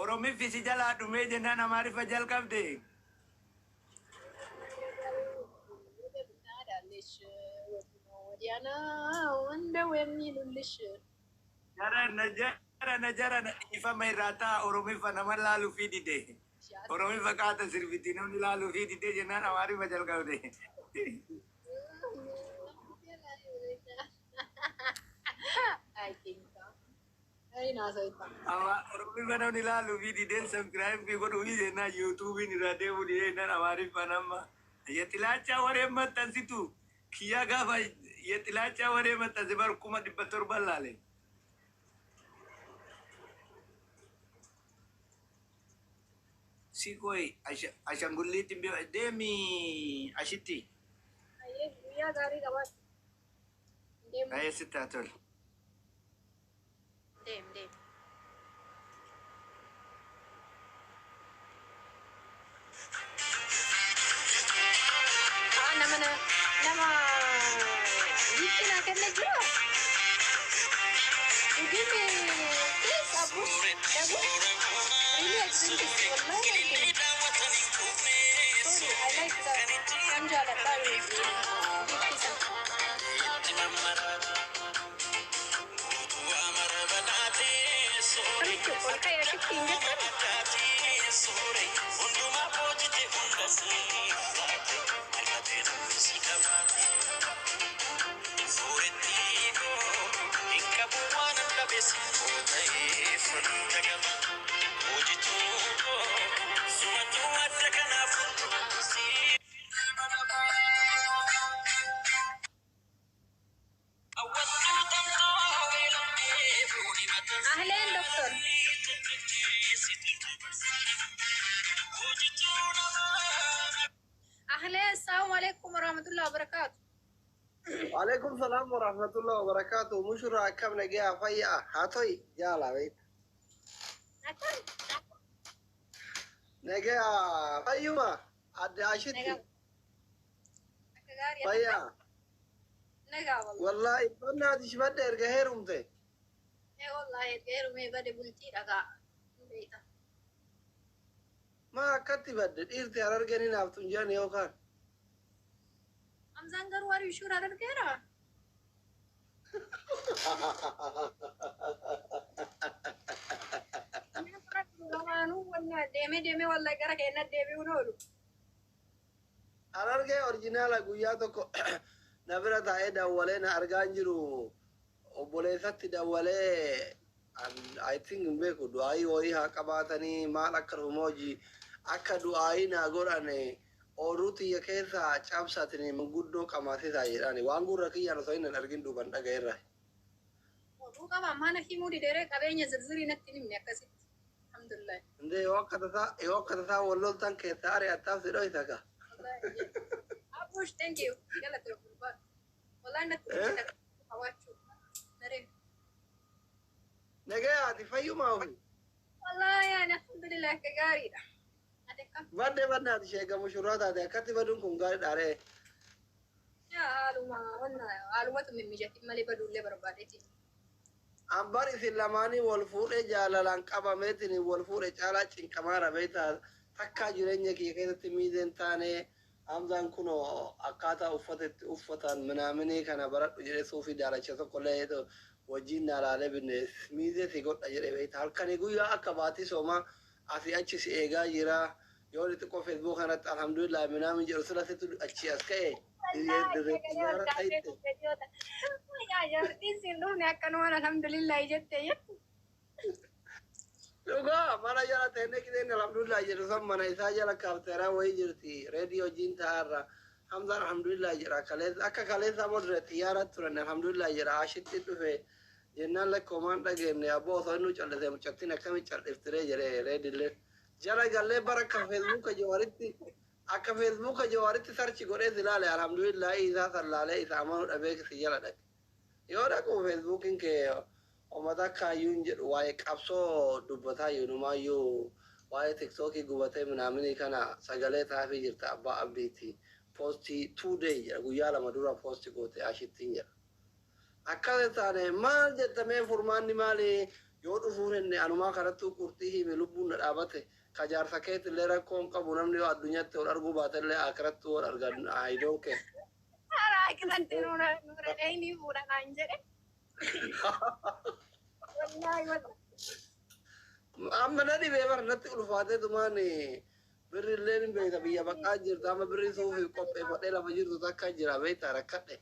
Oromiffi si jalaa dhumee jennaan Amaariffa jalqabde. ዳለሽ ወዲያ ነው እንደው የሚሉልሽ። Jarana, jarana, jarana, dhiifama irraa ta'a, Oromiffa nama laaluu fi dide. Oromiffa qaata sirbiti namni laaluu fi dide jennaan Amaariffa jalqabde. I think so. Gaarii naasa'itta. Amma Oromiffaa namni ilaalu fi dideen subscribe fi godhuu fi jennaan YouTube'n irraa deemuu didee jennaan Amaariffaan amma yexilaachaa waree maxxansitu kiyyaa gaafa yexilaachaa waree maxxanse bar 700,000 laale. Si koy ashangulliitti deemi ashitti. Ayyee guyyaa gaarii qabaadhu. Deemu. Baay'ee sitti haa tolu. Deem deem. Haa nama nama giiftii naa kenne jira. You give me this Abush Dabu. Really I drink this. Wallahi I drink. Sorry, I like the kan jaaladha giiftii sana. Kamitti ol ka'ee ashitti hin jettan? Ahleen doktor. Ahleen, assalamu alaikum warahmatullahi wabarakatuh. وعليكم السلام ورحمة الله وبركاته. مشرا كم نجا فيا هاتوي جالا بيت. Akkam? نجا فيوما عد عشتي. Nagaa. Akka gaarii. فيا. Nagaa wallahi. والله بنا دي شبد ارجع هيرمته. Ee wallahi erga heerumee bade bultii dhagaa. Hin beekta. ما كنت بدل إرتي أرجعني نافتون جاني يوكان. Hamzaan garuu warii shuura dargeera. Lamaanuu wanna deemee deemee wallahi gara keenyatti deebi'uun oolu. Harargee orjinaala guyyaa tokko na bira taa'ee dawwalee na argaa hin jiru. Obboleessatti dawwalee I think hin beeku du'aayii wayii haa qabaatanii maal akka dhufu hojii akka du'aayii naa godhane ooluu xiyya keessa cabsatanii manguddoo qamaasisaa jedhani waan gurra kiyyaan osoo hin argin duuban dhaga'eerra. Oduu qaba mana himuu dideeree qabeenya zirzirii natti hin himne akkasitti. Alhamdulillah. Indee yoo akka tasaa yoo akka tasaa walloltan keessa ari'attaaf si dhoysa ka. Wallahi. Abush, thank you. Galata gurbaa. Wallahi natti himne qabaachuu. Naree. Nagee ati fayyumaa ofi. Wallahi yaani alhamdulillah akka gaariidha. Ati akkam? Badde badde ati sheekamu shurraa taate akkatti baduun kun gaariidha ree. Yaa haaluma wanna haalumatu mimmijatin malee baduullee barbaadeeti. Ambar isin lamaanii wal fuudhee jaalalaan qabameetiin wal fuudhe caalaa cinqamaara beektaa takkaa jireenya kiyya keessatti miizeen taane Hamzaan kun akkaataa uffatetti uffatan minaaminii kana baradhu jedhee suufii daalacha tokko illee wajjin na laalee binne miizee si godha jedhee beektaa halkanii guyyaa akka baatii soomaa asii achi si eegaa jira yoo xiqqoo feesbuuk kanatti alhamdulillah minaamin jedhu sila situ achi as ka'e dirree xiyyaara dhayite. Yaa jaartiin siin dhufne akkanumaan alhamdulillah jettee jettu. Dhugaa mana jala teennee qixeen alhamdulillah jedhu san mana isaa jala kaafteeraa wayii jirti reediyoo wajjin taa'arra Hamzaan alhamdulillah jedha kaleessa akka kaleessa modre xiyyaara turan alhamdulillah jedha ashitti dhufe jennaan lakkoomaan dhageenye abboo osoo inni callise mucattiin akkami calliftiree jedhee reedillee jala gallee bara akka feesbuuka jawaaritti sarchi godhee si ilaale alhamdulillah isaa sallaalee isa amanuu dhabee si jala dhaqe yoo dhaqu feesbuukiin kee uummata akka iyyuu hin jedhu waa'ee qabsoo dubbataa yeenumaayyuu waa'ee tiktookii gubatee minaaminii kana sagalee taafii jirta abbaa abdiiti poostii 2 day jedha guyyaa 2 dura poostii goote ashittiin jedha. Akkas taane maal jettamee furmaanni maali yoo dhufuun hinne anumaa kanattuu qurxii hime lubbuun na dhaabate ka jaarsa keetillee rakkoon qabu namni yoo addunyaatti wal arguu baatellee akiratti wal argan I don't care. Karaa akiratti nuura dhayinii fuudha naan jedhe. Wallaahi wallahi. Amma na dhibee bara natti ulfaatee tumaan birri illee hin beekta biyya baqaa jirta amma birri suufiif qopheeffadhee lafa jirtu takka jira beekta rakkadhe.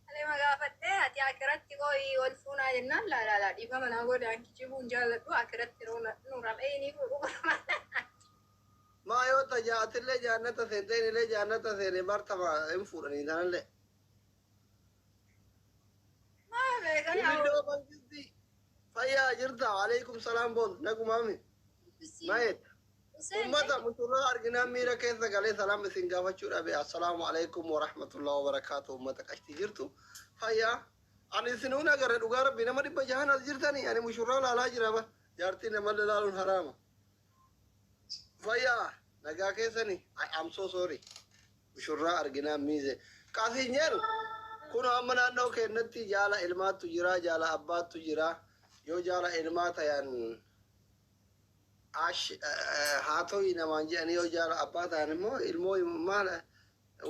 Malee Dhiifama gaafadhee ati akiratti qoyi wal fuunaa jennaan laalaalaa dhiifama naa godhaan kijibuun jaalladhu akiratti nu ram'ee ni fuudhu barbaada. Maa yoo tajaatillee jaannata seentee illee jaannata seene bartama hin fuudhanii tanallee. Maa beekan Ibiddoo bankisti fayyaa jirta, alaikum salaam, boon nagumaami. Maayet. Ummata muturraa arginaan miira keessa galee salaam isin gaafachuu dhabe. Assalaamu alaikum warahmatullahi wabarakaatu. Ummata qashtii jirtu fayyaa. Ani isinuun agarre, dhugaa rabbi, nama 600 as jirtanii ani mushurraa laalaa jira bar. Jaartii namallee laaluun haraama. Fayyaa nagaa keessani. I am so sorry. Mushurraa arginaan miize. Qasiin jedhu kun amma naannoo keenyatti jaala ilmaattu jira, jaala abbaattu jira. Yoo jaala ilmaa tayan ash haa ta'u namaan jedhanii, yoo jaala abbaa ta'an immoo ilmoo maal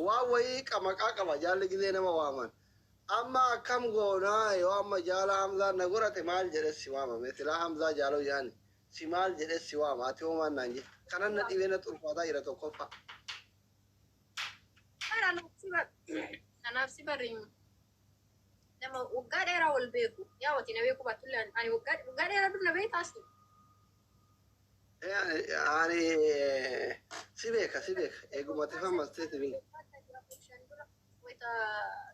waan wayii maqaa qaba jaalli gizee nama waaman. Amma akkam goonaa? Yoo amma jaala Hamzaa na godhate maal jedhe si waamame? Silaa Hamzaa jaaloo yaani si maal jedhe si waama? Ati hoo maal naan jedhe? Kanan na dhibee na xurfaataa jira tokkoffaa. Kanaaf si barri nama waggaa dheeraa wal beeku. Yaa wati na beeku baatullee ani waggaa dheeraa dur na beektaas. Ani si beeka, si beeka, eeguma tifamastee si beeka.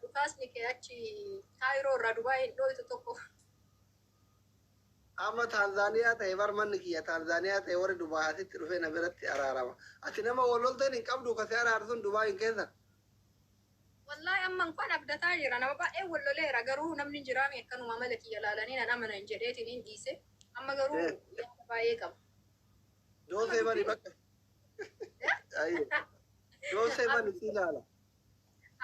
Dhukaasni kee achi Kaayiroo irraa Dubaay hin dhooytu tokko. Amma Taanzaaniyaa ta'e bar, manni kiyya Taanzaaniyaa ta'e, warri Dubaay asitti dhufee na biratti araarama. Ati nama wal lolteen hin qabdu kasee araarsun Dubaay hin keessa. Wallaahi amma kun abdataa jira, nama baay'ee wal loleera, garuu namni jiraame akkanuma mala kiyya laalanii nan amanan jedheetiin hin dhiise. Amma garuu yaada baay'ee qaba. Doosee bani bakka. Doosee bani si ilaala.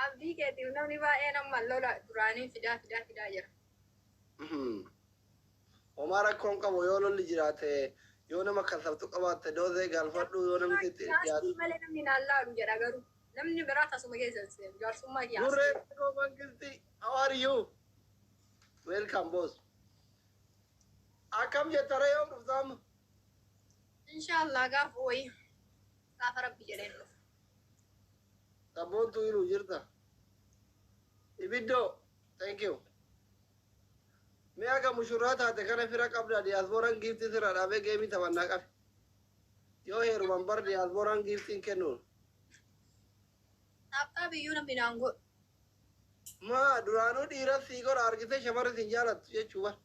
Abdii keetiif namni baay'een amma lola duraanii fidaa fidaa fidaa jira. Homaa rakkoon qabu, yoo lolli jiraate, yoo nama kasabtu qabaatte doosee galfadhu, yoo namni sitti dhiyaatu. Jaarsii malee namni naan laalu jedha, garuu namni biraa tasuma keessa hin seenu. Jaarsummaa kiyya. Gurree koo mangisti, how are you? Welcome, boss. Akkam jettara, yoom dhuftaama? Inshaallah gaafa wayii gaafa rabbi jedheen dhufa. Sabboontu hiru jirta. Ibiddoo, thank you. Mee akka mushurraa taate kana fira qabda, diyaaspooraan giiftii sirra dhaabee geemii taphannaa qabe. Yoo heeruman bar diyaaspooraan giiftiin kennuun. Tap tap iyyuu namni naan godhu. Maa duraanuu dhiira sii godha argite shamarri sin jaalattu jechuu bar.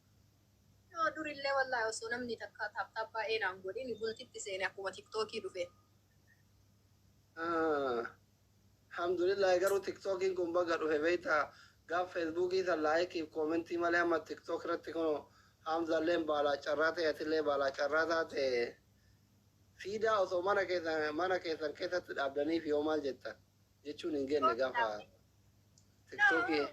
Yoo durillee wallaahi osoo namni takka tap tap baay'ee naan godhin bultitti seene akkuma Tiktookii dhufe. Alhamdulillah, garuu Tiktookiin kun baga dhufe beektaa, gaaf Feesbuukii san laayikiif koomentii malee, amma Tiktook irratti kun Hamzalleen baalaa carraa ta'e, atillee baalaa carraa taate, siidaa osoo mana keessan keessatti dhaabdaniif yoo maal jettan jechuun hin genne gaafa Tiktookii.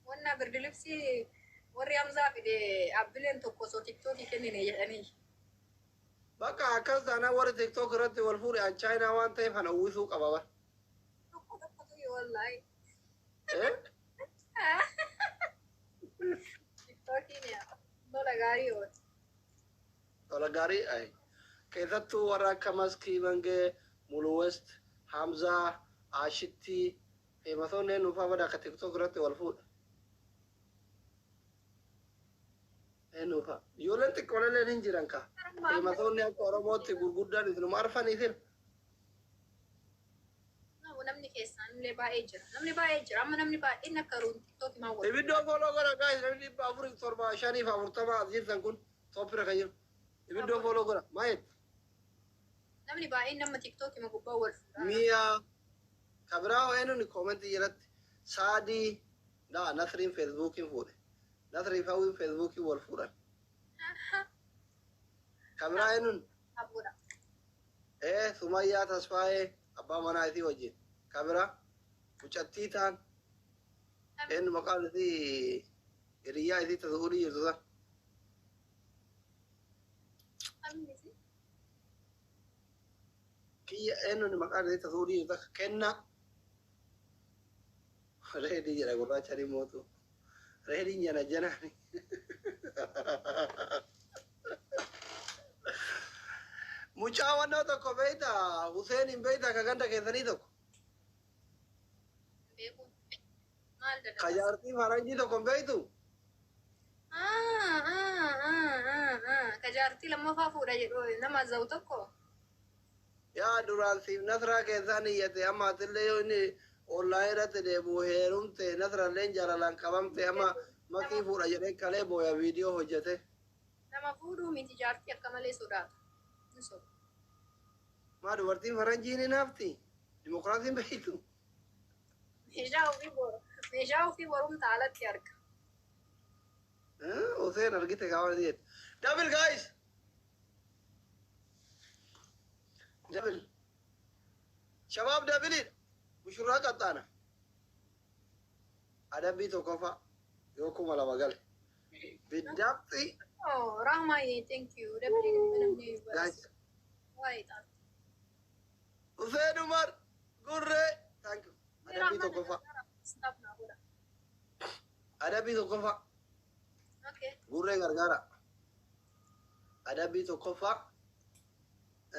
Wanna birdilibsii warri Hamzaa fide abbileen tokko osoo Tiktookii kennine jedhanii. Bakka akkas taanaan warri Tiktook irratti wal fuudhe an Chaayinaa waan ta'eef ana uwwisuu qaba bar. Tokko tokkotu yoo wallaahi. Eh? Tiktookiin lola gaarii oolti. Tola gaarii ay. Keessattuu warra akka Maskii Mangee, Mulu West, Hamzaa, Ashitti, feemasoonni eenyufaa bada akka Tiktook irratti wal fuudha. Eenyufaa. Ijoolleen xiqqooleen hin jiran ka. Feemasoonni akka Oromootti gurguddaan isinuma arfanii sir. Namni keessaan illee baay'ee jira. Namni baay'ee jira. Amma namni baay'een akka ruun Tiktookii maa wal. Ibiddoo follow godha guys, namni 475 40 as jirtan kun tooppira kan jiru. Ibiddoo follow godha. Maayet. Namni baay'een nama Tiktookii ma gubbaa wal fuudha. Mi'a kabiraa eenyuun koomentii jalatti Saadii laa Nasriin Feesbuukiin fuudhe. Nasrii fi Hawwiin Feesbuukiin wal fuudhan. Kabiraa eenyuun Abuudha. ee Sumayyaa Tasfaayee abbaa manaa isii wajjin. Kabiraa mucattii ta'an eenyu maqaan isii, hiriyyaa isii tasuudii jirtu san. Amiisi. Kiyya eenyuun maqaan isii tasuudii jirtu akka kennaa. Reedii jedha gurraacha mootu. Reediin jana janaani. Mucaa wannoo tokko beeyta, Huseen hin beeyta, ka ganda keessanii tokko. Beeku. Jaartii faranjii tokko hin beektu? Ka jaartii lammaffaa fuudha jedhu nama za'u tokko. Yaa duraan siif Nasraa keessaan iyyate, amma atillee yoo inni online irratti deebi'u heerumte, Nasralleen jaalalaan qabamte, amma Makii fuudha jedhee kalee booya viidiyoo hojjete. Nama fuudhuu miti, jaartii akka malee sodaata. Hin soba. Maa, dubartiin faranjii ni naafti? Dimokiraasiin beektu? Meeshaa ofii borumta alatti arga. Hussein argite kaawwan jedhe. Double, guys! Double. Shabaab, double. Mushurraa qaxxaana. Adabbii tokkoffaa yoo 2000 gale. Biddaabxi. Oh, Rahmaye, thank you. Double namni. Guys. Waa'ee xaaf. Hussein Umar Gurree. Thank you. Adabbii tokkoffaa. Stop naa godha. Adabbii tokkoffaa. Okay. Gurree gargaara. Adabbii tokkoffaa.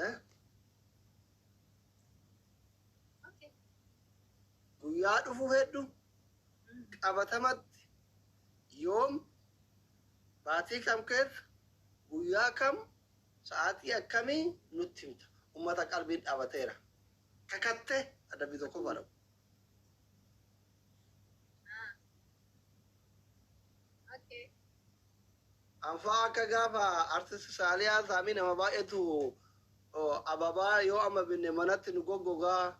Eh? Okay. Guyyaa dhufu hedduu qabatamatti yoom, baatii kam keessa, guyyaa kam, sa'aatii akkamii nutti himta. Ummata qalbiin dhaabateera. Kakattee adabbii tokkoffaa dhabu. Ah. Okay. Anfaa akka gaafa artist Saaliyaa Saamii nama baay'eetu ababaa yoo amma binne manatti nu goggogaa,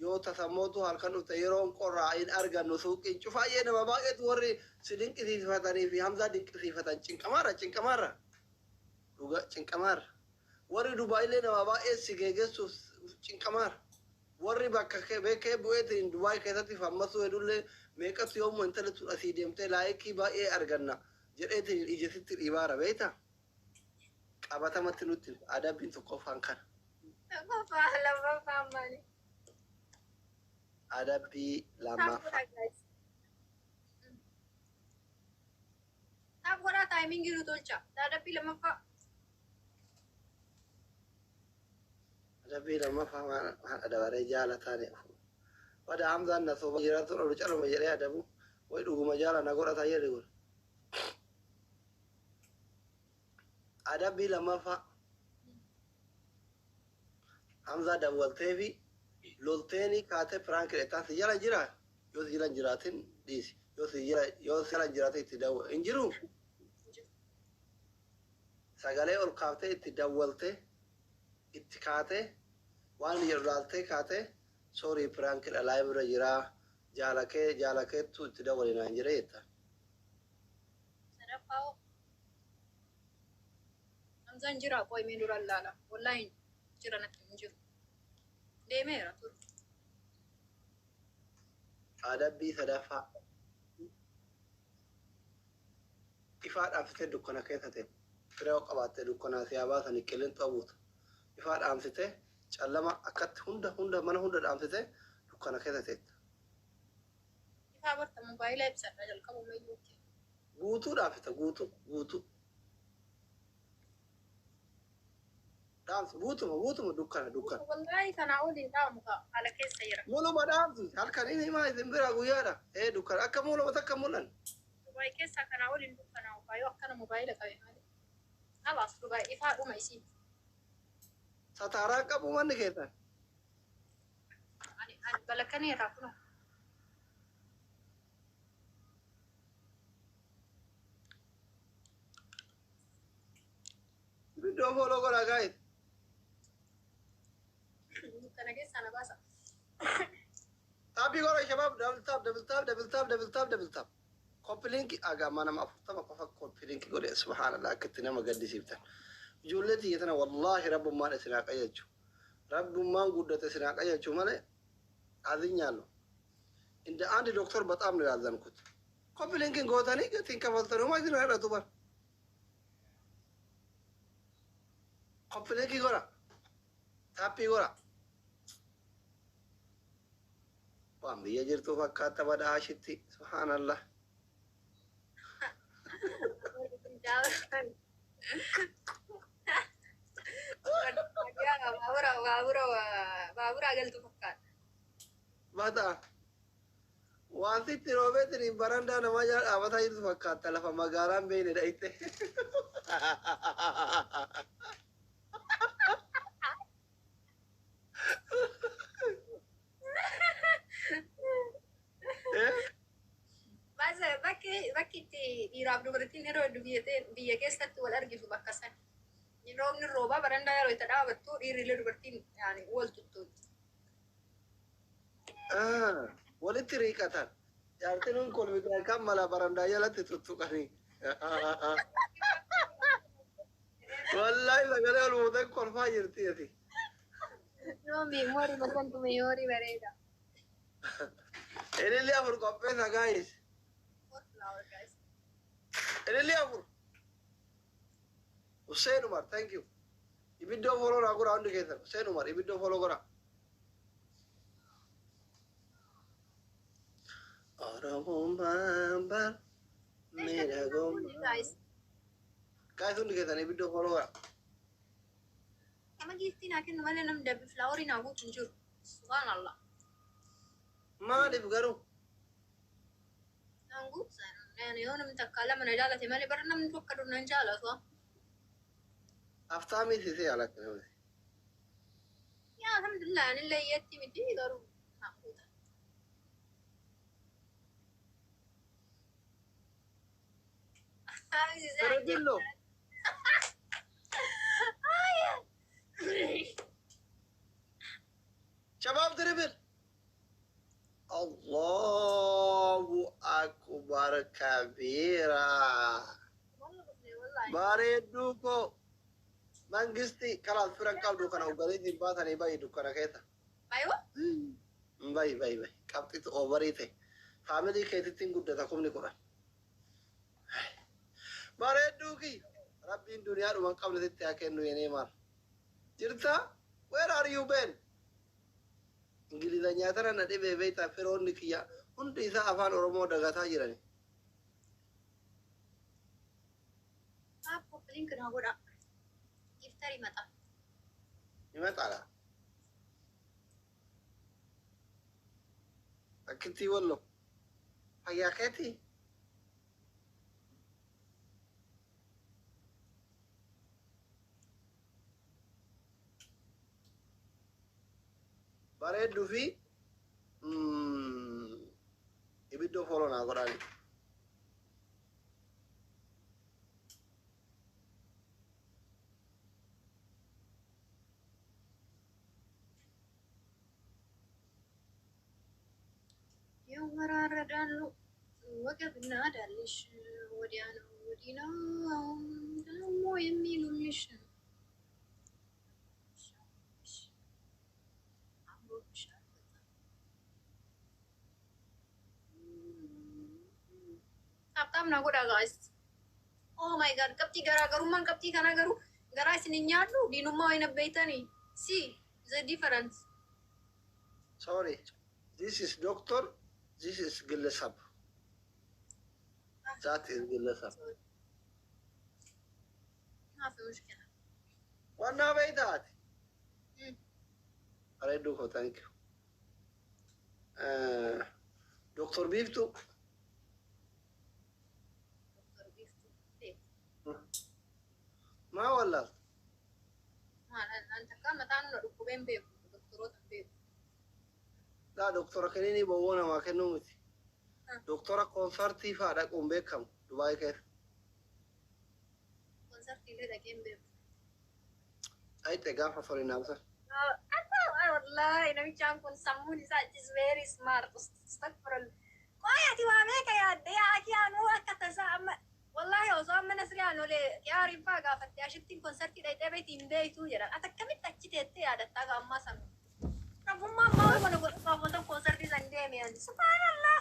yoo tasammootu halkan dhufte yeroon qorraa hin argannu, suuqiin cufaayyee, nama baay'eetu warri si dinqisiifatanii fi Hamzaa dinqisiifatan cinqamaarra, cinqamaarra, dhuga cinqamaarra. Warri Dubaayillee nama baay'ee si geeggessuuf cinqamaarra. Warri bakka beekee bu'eetiin Dubaay keessatti fammasuu hedullee meeqatu yoomuu intalli tun asii deemtee like baay'ee arganna jedheetiin ija sitti dhiibaara, beektaa? Qabatamatti nutti adabbiin tokkoffaan kana. Tokkoffaa, lammaffaan maali? Adabbii Tap lammaffaa. godhaa, guys. Tap godhaa, timing nu tolcha. Adabbii lammaffaa. Adabbii lammaffaa waan adabaree jaalataan. Wada Hamzaan na soba jiraatu dhabu caluma jedhee adabu way dhuguma jaala na godhata jedhe kun. Adabbii lammaffaa. Hamzaa dawwaltee fi lolteeni kaatee prank dheettaan si jala jira, yoo si jala hin jiraatin dhiisi, yoo si jala hin jiraatin itti dawwa hin jiru, sagalee ol kaaftee itti dawwaltee itti kaatee waan jedhu laaltee kaatee, "Sorry, prankidha, live irra jiraa, jaalakee jaalakeettu itti dawwali naan jedhe," jetta. Sadaffaa hoo? Hamzaan jira, qo'imee dura laala. Wallaahi jira, natti hin jiru. Deemeera ture. Adabbii sadaffaa. Ifaa dhaamsitee dukkana keessa ta'e firee yoo qabaatte dukkanaa si haa baasanii qilleensa buuta. Ifaa dhaamsitee callama akkatti hunda hunda mana hunda dhaamsitee dukkana keessa teetta. Ifaa barta mobaayila ibsadha jalqabuma iyyuu. Guutuu dhaamsita, guutuu guutuu. Dhaamsi guutuma guutuma, dukkana dukkana. Wallaahi kanaa oliin dhaamu ka haala keessa jira. Muluma dhaamsi, halkan inni himaa isin biraa guyyaadha. Ee, dukkana akka muluma takka mul'an. Dubaay keessaa kanaa oliin dukkanaa yoo akkana mobaayila qabe malee. Kalaas, Dubaay ifaa dhuma isii. Sataaraa qabu manni keessan. Ani balakkaneerraa kunoo. Iddoo follow godhaa, guys. Dukkana keessaa na baasa. Tap godha shabaab, double tap, double tap, double tap, double tap, double tap. Copy link aga nama 40 qofa copy link godhe, subhaanallah, akka itti nama gaddisiiftan. Ijoollee tiyya tana wallaahi rabbummaan isin haa qajeelchu. Rabbummaan guddate isin haa qajeelchu malee አዝኛለሁ። እንደ አንድ ዶክተር በጣም ነው ያዘንኩት። Copy link gootanii gatiin kafaltanii homaa isin hir'atu bar. Copy link godha. Tap godha. Waan biyya jirtu fakkaata badhaashitti, subhaanallah. Baabura baabura galtu fakkaata. Bata waan Arsiitti roobeetiin barandaa namaa jala dhaabataa jirtu fakkaata lafa magaalaan beeyne dhayite. Bakki itti dhiiraaf dubartiin yeroo hedduu biyya keessatti wal argitu bakka san. Roobni roobaa barandaa yeroo itti dhaabattu dhiirrillee dubartiin yaani wal tuttuutti. Walitti riiqatan. Jaartiin kun kolfitaan kan mala barandaa jalatti tuttuqanii. Wallaahi sagalee ol fuutee kolfaa jirti ati. Yoomi moori masantume yoori bareeda. Ililli afur qopheessa guys. Four flower guys. Ililli afur. Hussein Umar, thank you. Ibiddoo follow naa godhaa hundi keessan. Hussein Umar, ibiddoo follow godhaa. Oromoon baambal miidhagummaa. Guys. Guys hundi keessan ibiddoo follow godhaa. Nama giiftii naa kennu malee namni dabbi flowerii naa guutu hin jiru. Subhaanallah. Maaliif garuu? Naan guutu yoo namni takka lama na jaalate malee bara namni tokko dur nan jaalatu. Aftaamii sisee alakka namni. Yaa alhamdulillah anillee iyyatti miti garuu naan guuta. Feredillo. Shabaab dribble. Allahu akbar kabiira. Bareedduu koo mangisti kalaas firan qabdu kana uggariitiin baasanii bayi dukkana keessa. Baay'oo? Bayi bayi bayi qabxitu oobarii ta'e. Faamilii keetitti hin guddata 10,000. Bareedduu kiyya. Rabbiin duniyaa dhuma hin qabne sitti haa kennu yenee maal. Jirta? Where are you been? Ingilizanyaa tana na dhibee beektaa firoonni kiyya hundi isaa afaan Oromoo dagataa jirani. App link naa godha. Giftarii maxaa. ይመጣል። Akkitti wallo. Fayyaa keetii? Bareedduu fi ibiddoo follow naa godhaani. ይወራረዳሉ ወገብና ዳልሽ ወዲያ ነው ወዲህ ነው ደግሞ የሚሉልሽ አምሮብሻል በጣም። Tap tap naa godhaa guys. Oh my God, qabxii garaagarummaan qabxii kanaa garuu garaa isin hin nyaadhu diinummaa wayina beeytanii. See the difference. Sorry. This is doctor. This is ግለሰብ. That is ግለሰብ. ما في مشكلة. Wannaa beeytaati. Bareedduu koo thank you. Doctor Biiftuu. Doctor Biiftuu. Maa wallaalta? Maal an takka mataan na dhukkubeen beeku doktoroota hin beeku. Laa doktora kiniinii bowwoo namaa kennuu miti. Doktora koonsartii fa'aa dhaquun beekamu Dubaay keessa. Konsartiilee dhaqee hin beeku. Dhayxe gaafa sorinaamsa. Wallahi namichaan kun sammuun isaa is very smart. Astagfirullah. Qoy ati waa meeqa yaadde yaa akii anuu akka tasaa amma wallahi osoo amma nasriyaan olee yaariin faa gaafatte ashittiin konsartii dhaqxee beekti hin beektuu jedhan. Ati akkamitti achi teettee yaadattaa gaammaa sana? Rabbummaan maal mana godhu gaafatan konsartii san deeme ani. Subhaanallah.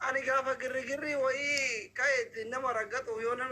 Ani gaafa girrigirri wayii ka'e ittiin nama raggatu yoo nama